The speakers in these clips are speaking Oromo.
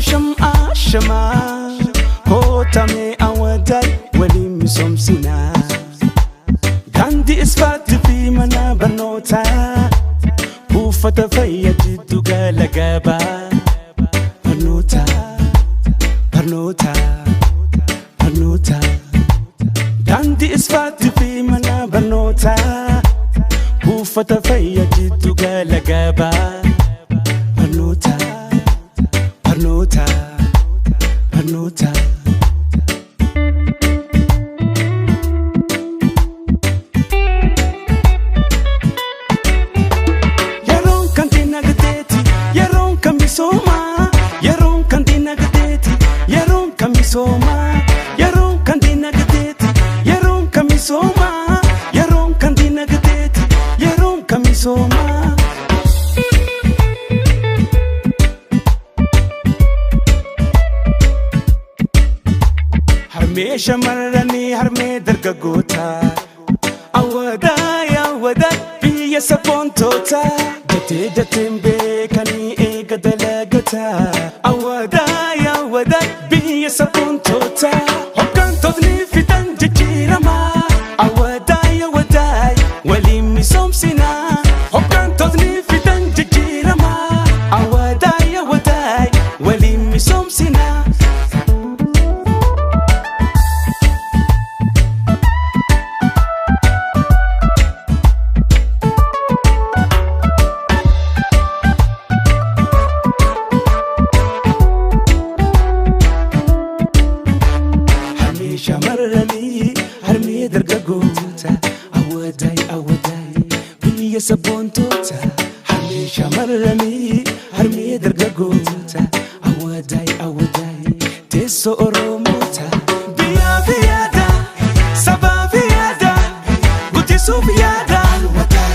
Asham ashamaa kootamee awwadaay waliin misoomsinaa. Daandii isfaaltii fi mana barnootaa buufata fayyaa jiddu gala gabaa. Barnoota, barnoota, barnoota. Daandii isfaaltii fi mana barnootaa buufata fayyaa jiddu gala gabaa. Barnoota, barnoota, barnoota. Yeroon kan dinagdeeti, yeroon kan misoomaa. Yeroon kan dinagdeeti, yeroon kan misoomaa. Yeroon kan dinagdeeti, yeroon kan misoomaa. Yeroon kan dinagdeeti, yeroon kan misoomaa. Harmee shamarranii, harmee dargaggootaa. Awwadaay awwadaay biyya saboontootaa. Jatee jateen beekanii eega dalagataa. Awwadaay awwadaay biyya saboontootaa. Hoggantootni fidan jijjiiramaa. Awwadaay awwadaay waliin misoomsinaa. Hoggantootni fidan jijjiiramaa. Awwadaay awwadaay waliin misoomsinaa. Harmee shamarranii, harmee dargaggoota, awwadaay awwadaay biyya sabboontoota. Harmee shamarranii, harmee dargaggoota, awwadaay awwadaay teessoo Oromoota. Biyyaaf yaada, sabaaf yaada, guddisuuf yaada,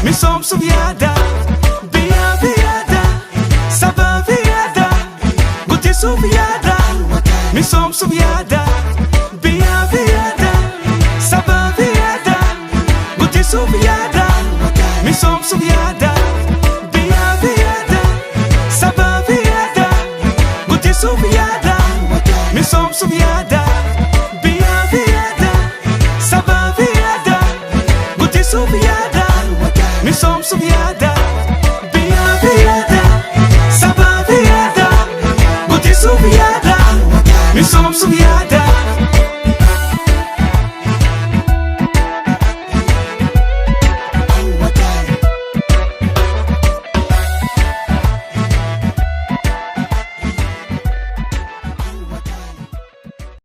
misoomsuuf yaada. Biyyaaf yaada, sabaaf yaada, guddisuuf yaada, misoomsuuf yaada. Biyyaaf yaada, sabaaf yaada, guddisuuf yaada, misoomsuuf yaada. Biyyaaf yaada, sabaaf yaada, guddisuuf yaada, misoomsuuf yaada. Biyyaaf yaada, sabaaf yaada, guddisuuf yaada, misoomsuuf yaada. Biyyaaf yaada, sabaaf yaada, guddisuuf yaada, misoomsuuf yaada.